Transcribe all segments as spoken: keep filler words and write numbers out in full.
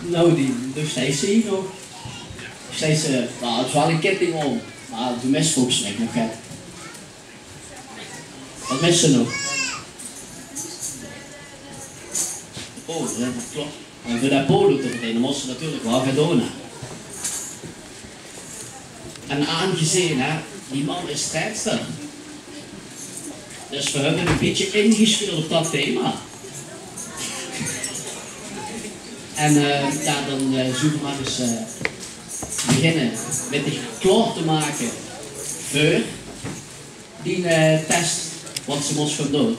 Nou, die, dao steit ze nog. Steit ze, nou, 't is waal 'n ketting óm, mer doe mis volges mich nog get. Wat mis ze nog? Oh, jao, dat klop. En veur de polo te verdeene mós ze natuurlik waal get doon, hè. En aangezeen, hè, die mam is strijkster, dus veer höbbe 'n bietje ingespeeld op dat thema. En, eh, jao, dan, eh, zölle v'r mer ins, eh, beginne mit dich klaor te make veur dien, eh, test, wat ze mós gaon doon.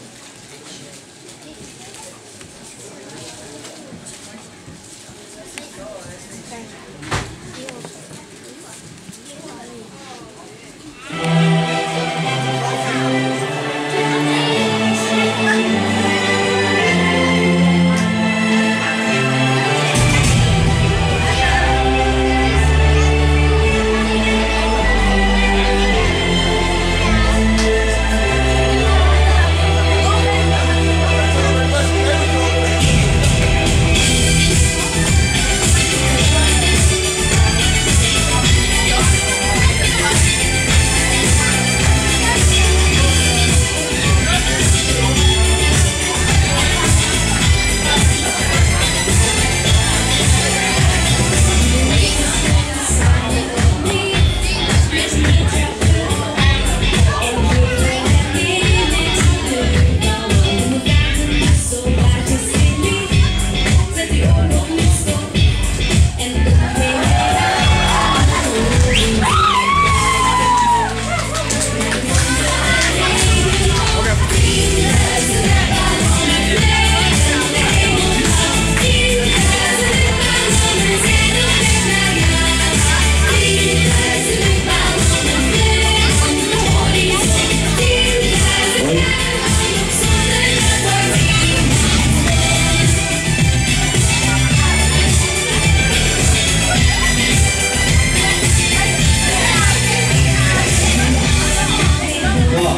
Jao,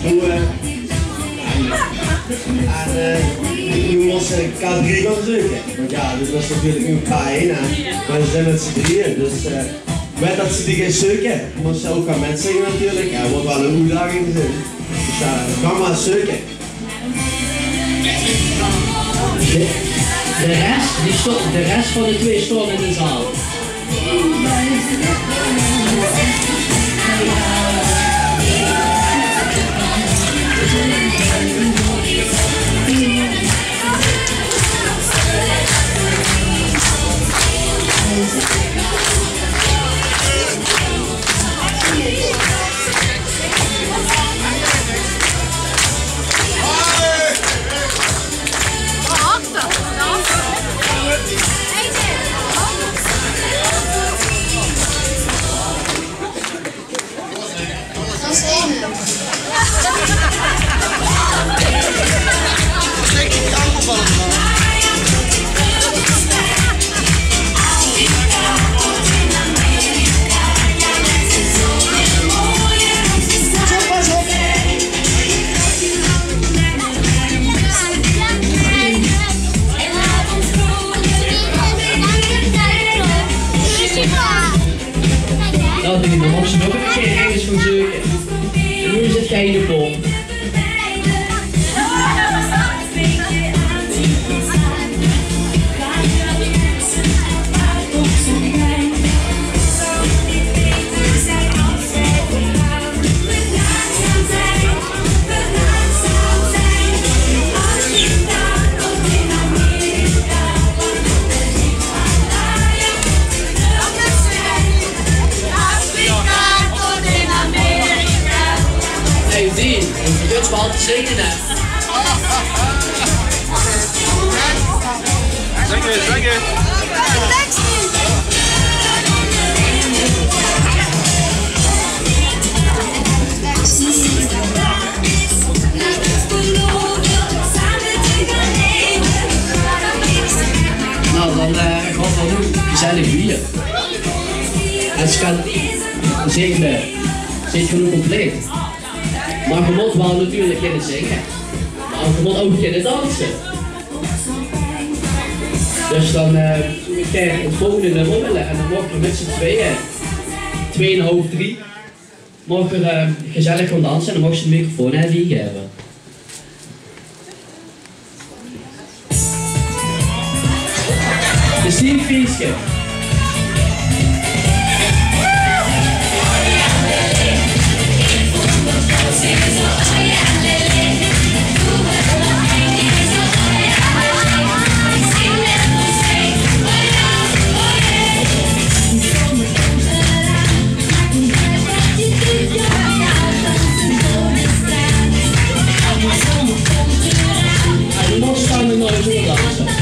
noe, eh, en, eh, noe mós ze K drie gaon zeuke. Want jao, dit waas natuurlik noe K ein, hè. Mer ze zeen mit z'n drieje, dus, eh, mit dat ze die gaon zeuke, mós ze ouch gaon mitzinge natuurlik. Jao, weurt waal 'n oetdaging zeen. Dus jao, gaon mer zeuke. De, de res, die sto-, de res van de twee staon in de zaal. Noe, Dien, dan moch ze nog ein kier örges gaon zeuke. En noe zit geer in de pop. Hey, Dien, doe begins waal te zinge, hè? Zinge, zinge. Noe, dan, eh, gaon v'r noe Zellig wier. En ze kan zinge, zit genoeg compleet. Maar je moet wel natuurlijk kunnen zingen. Maar je moet ook kunnen dansen. Dus dan eh, zou ik het volgende nummer willen. En dan mogen we met z'n tweeën, tweeënhalf, drie, mogen we eh, gezellig gaan dansen. En dan mogen ze de microfoon aan die geven. De Steve Fieske. En dan staan we nooit meer dansen.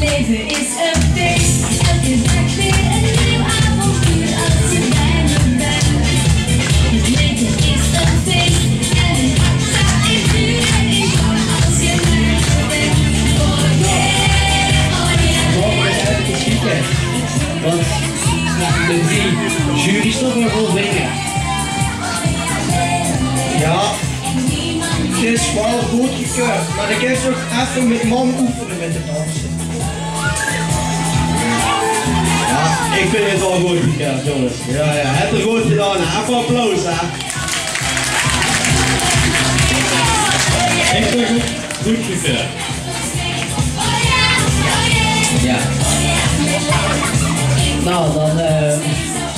Leven is een feest, elke dag weer een nieuw avontuur als je bij me bent. Het leven is een feest en een extra avontuur. Ik kom als je bij me bent. Oh yeah, oh yeah. Want de drie jury's toch wel vol dingen. Ja, het is wel goed gekeurd, maar ik heb ook even met mam oefenen met de dansen. Ja, ik vind het wel goed gekeurd, jongens. Ja, ja, het er goed gedaan. Even applaus, hè. Ik vind het goed gekeurd. Ja. Nou, dan eh,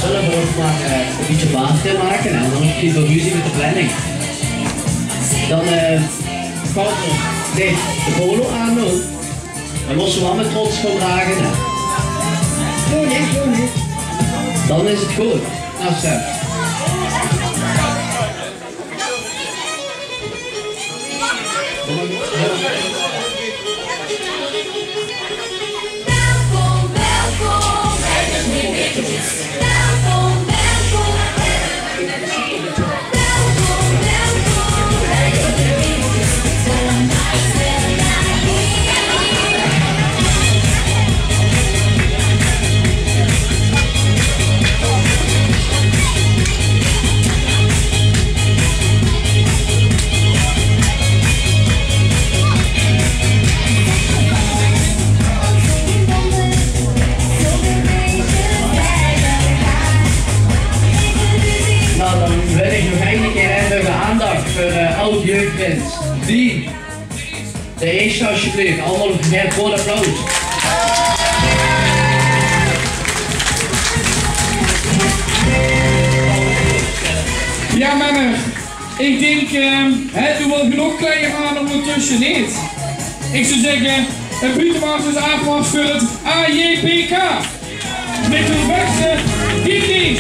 zullen we nog maar eh, een beetje water maken en dan nog even ruzie met de planning. Dan eh, kan ik dit de polo aandoen. Dan mogen we wel met trots gaan dragen. Hè. Doe niet, doe niet. Dan is het goed. Nou, Stef. Welkom, welkom bij de Minnetjes. Welkom, welkom bij de Minnetjes. Welkom, welkom bij de Minnetjes. Kom maar snel naar hier. Nou, dan wil ik nog een keer even de aandacht voor eh oud-jeugdprins Dien. De eerste alsjeblieft. Allemaal een groot applaus. Ja, mannen. Ik denk, eh, hè, doe wel genoeg kleier aan ondertussen niet. Ik zou zeggen, een buurtmars is aangemars voor het A J P K. Met hun beste Dien Dees.